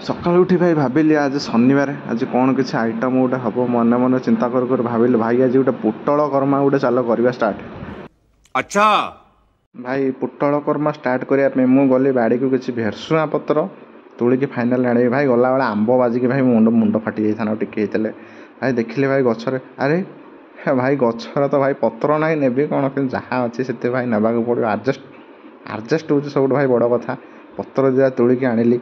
ସକାଳୁ ଉଠି ଭାଇ ଭାବିଲି ଆଜି ଶନିବାର, ଆଜି କ'ଣ କିଛି ଆଇଟମ୍ ଗୋଟେ ହେବ। ମନେ ମନେ ଚିନ୍ତା କରୁ କରୁ ଭାବିଲି ଭାଇ ଆଜି ଗୋଟେ ପୋଟଳ କର୍ମା ଗୋଟେ ଚାଲ କରିବା ଷ୍ଟାର୍ଟ। ଆଚ୍ଛା ଭାଇ, ପୋଟଳ କର୍ମା ଷ୍ଟାର୍ଟ କରିବା ପାଇଁ ମୁଁ ଗଲି ବାଡ଼ିକୁ କିଛି ଭେରସୁଙ୍ଗା ପତ୍ର ତୋଳିକି ଫାଇନାଲ୍ ଆଣିବି। ଭାଇ, ଗଲାବେଳେ ଆମ୍ବ ବାଜିକି ଭାଇ ମୁଣ୍ଡ ଫାଟି ଯାଇଥାନ୍ତା ଆଉ ଟିକେ ହେଇଥିଲେ। ଭାଇ, ଦେଖିଲି ଭାଇ ଗଛରେ, ଆରେ ଭାଇ ଗଛରେ ତ ଭାଇ ପତ୍ର ନାହିଁ, ନେବି କ'ଣ? କିନ୍ତୁ ଯାହା ଅଛି ସେତେ ଭାଇ ନେବାକୁ ପଡ଼ିବ। ଆଡ଼ଜଷ୍ଟ ହେଉଛି ସବୁଠୁ ଭାଇ ବଡ଼ କଥା। ପତ୍ର ଦୁଇଟା ତୋଳିକି ଆଣିଲି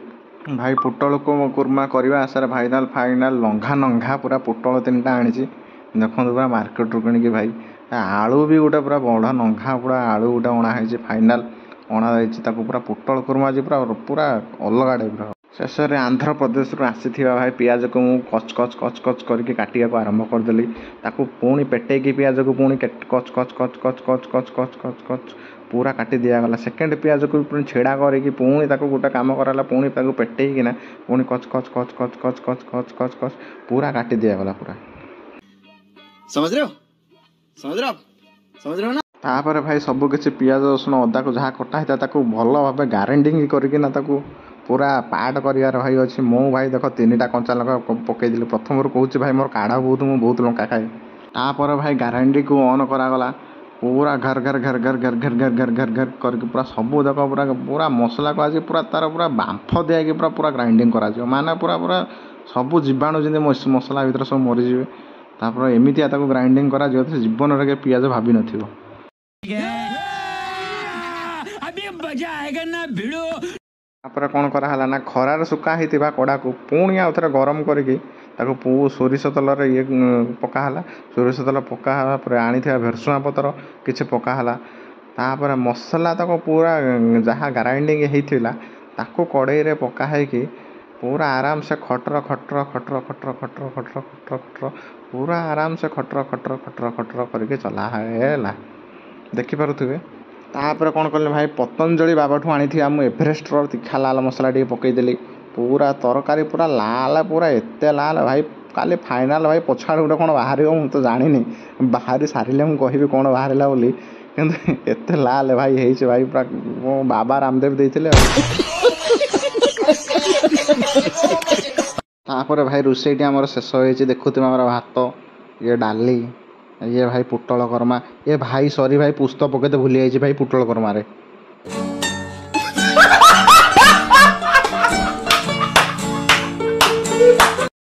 ଭାଇ ପୋଟଳକୁ କୁର୍ମା କରିବା ଆଶାରେ। ଫାଇନାଲ୍ ଲଙ୍ଘା ନଙ୍ଘା ପୁରା ପୋଟଳ 3ଟା ଆଣିଛି, ଦେଖନ୍ତୁ, ପୁରା ମାର୍କେଟରୁ କିଣିକି। ଭାଇ, ଆଳୁ ବି ଗୋଟେ ପୁରା ବଡ଼ ନଙ୍ଘା ପୁରା ଆଳୁ ଗୋଟେ ଅଣା ହେଇଛି, ଫାଇନାଲ୍ ଅଣା ହେଇଛି ତାକୁ। ପୁରା ପୋଟଳ କୁର୍ମା ଆଜି ପୁରା ପୁରା ଅଲଗା ଟାଇପ୍ର। ଶେଷରେ ଆନ୍ଧ୍ରପ୍ରଦେଶରୁ ଆସିଥିବା ଭାଇ ପିଆଜକୁ ମୁଁ କଚ୍ କଚ୍ କଚ୍ କଚ୍ କରିକି କାଟିବାକୁ ଆରମ୍ଭ କରିଦେଲି। ତାକୁ ପୁଣି ପେଟେଇକି ପିଆଜକୁ ପୁଣି କଚ୍ କଚ୍ କଚ୍ କଚ୍ କଚ୍ କଚ୍ କଚ୍ କଚ୍ କଚ୍ ପୁରା କାଟି ଦିଆଗଲା। ସେକେଣ୍ଡ ପିଆଜକୁ ବି ପୁଣି ଛିଡ଼ା କରିକି ପୁଣି ତାକୁ ଗୋଟେ କାମ କରାଗଲା, ପୁଣି ତାକୁ ପେଟେଇକିନା ପୁଣି କଚ୍ କଚ୍ କଚ୍ କଚ୍ କଚ୍ କଚ୍ କଚ୍ କଚ୍ କଚ୍ ପୁରା କାଟି ଦିଆଗଲା ପୁରା। समझ रहे हो? समझ रहे हो आप? समझ रहे हो ना? ତାପରେ ଭାଇ ସବୁ କିଛି ପିଆଜ, ରସୁଣ, ଅଦାକୁ ଯାହା କଟା ହେଇଥିଲା ତାକୁ ଭଲ ଭାବେ ଗ୍ରାଇଣ୍ଡିଙ୍ଗ କରିକିନା ତାକୁ ପୁରା ପାଟ କରିବାର ଭାଇ ଅଛି। ମୁଁ ଭାଇ ଦେଖ 3ଟା କଞ୍ଚା ଲଙ୍କା ପକେଇଦେଲି। ପ୍ରଥମରୁ କହୁଛି ଭାଇ, ମୋର କାଢ଼ା ବହୁତ, ମୁଁ ବହୁତ ଲଙ୍କା ଖାଏ। ତାପରେ ଭାଇ ଗ୍ରାଇଣ୍ଡିଙ୍ଗକୁ ଅନ୍ କରାଗଲା, ପୁରା ଘର ଘର ଘର ଘର ଘର ଘର ଘର ଘର ଘର ଘର କରିକି ପୁରା ସବୁ ଯାକ ପୁରା ପୁରା ମସଲାକୁ ଆଜି ପୁରା ତାର ପୁରା ବାମ୍ଫ ଦିଆହେଇକି ପୁରା ପୁରା ଗ୍ରାଇଣ୍ଡିଙ୍ଗ କରାଯିବ। ମାନେ ପୁରା ପୁରା ସବୁ ଜୀବାଣୁ ଯେମିତି ମସଲା ଭିତରେ ସବୁ ମରିଯିବେ। ତାପରେ ଏମିତିଆ ତାକୁ ଗ୍ରାଇଣ୍ଡିଙ୍ଗ କରାଯିବ, ସେ ଜୀବନରେ କେବେ ପିଆଜ ଭାବିନଥିବ। अभी मजा आएगा ना भिड़ो। ତାପରେ କ'ଣ କରାହେଲା ନା ଖରାରେ ଶୁଖା ହେଇଥିବା କଡ଼ାକୁ ପୁଣି ଆଉ ଥରେ ଗରମ କରିକି ତାକୁ ସୋରିଷ ତେଲରେ ଇଏ ପକା ହେଲା। ସୋରିଷ ତେଲ ପକା ହେଲା ପରେ ଆଣିଥିବା ଭେରସୁଙ୍ଗା ପତ୍ର କିଛି ପକା ହେଲା। ତାପରେ ମସଲା ତକ ପୁରା ଯାହା ଗ୍ରାଇଣ୍ଡିଙ୍ଗ ହେଇଥିଲା ତାକୁ କଡ଼େଇରେ ପକା ହେଇକି ପୁରା ଆରାମସେ ଖଟର ଖଟର ଖଟର ଖଟର ଖଟର ଖଟର ଖଟର ଖଟର ପୁରା ଆରାମସେ ଖଟର ଖଟର ଖଟର ଖଟର କରିକି ଚଲା ହେଲା, ଦେଖିପାରୁଥିବେ। ତାପରେ କ'ଣ କଲି ଭାଇ, ପତଞ୍ଜଳି ବାବାଠୁ ଆଣିଥିବା ମୁଁ ଏଭରେଷ୍ଟର ତୀଖା ଲାଲ ମସଲା ଟିକେ ପକେଇଦେଲି। ପୁରା ତରକାରୀ ପୁରା ଲାଲ, ପୁରା ଏତେ ଲାଲ ଭାଇ। କାଲି ଫାଇନାଲ୍ ଭାଇ ପଛଆଡ଼ୁ ଗୋଟେ କ'ଣ ବାହାରିବ, ମୁଁ ତ ଜାଣିନି, ବାହାରି ସାରିଲେ ମୁଁ କହିବି କ'ଣ ବାହାରିଲା ବୋଲି। କିନ୍ତୁ ଏତେ ଲାଲ ଭାଇ ହେଇଛି ଭାଇ, ପୁରା ମୋ ବାବା ରାମଦେବ ଦେଇଥିଲେ ଆଉ। ତାପରେ ଭାଇ ରୋଷେଇଟି ଆମର ଶେଷ ହେଇଛି। ଦେଖୁଥିବେ ଆମର ଭାତ, ଇଏ ଡାଲି, ଇଏ ଭାଇ ପୋଟଳ କର୍ମା। ଏ ଭାଇ ସରି ଭାଇ, ପୁସ୍ତ ପକେଇତେ ଭୁଲି ଯାଇଛି ଭାଇ ପୋଟଳ କର୍ମାରେ।